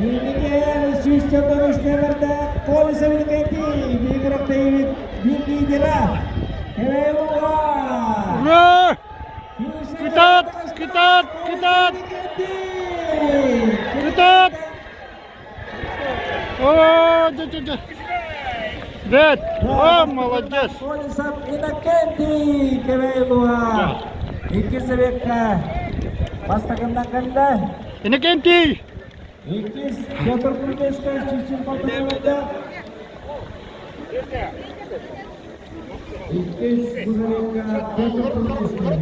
Инникер 193 номердаах Колесов Иннокентий биир биир лидера. Кэбэйэ Ура! Кытаат! Кытаат! Кытаат! Кытаат! О, дьэ, дьэ, дьэ. Бэт! О, молодец! Колесов Иннокентий Кэбэйэ Иккис заветка бастакыннан кэллэ. Иннокентий! Иккис Петр Кузнецкай сүүс номердаах. Иккис бу заветка Петр Кузнецкай.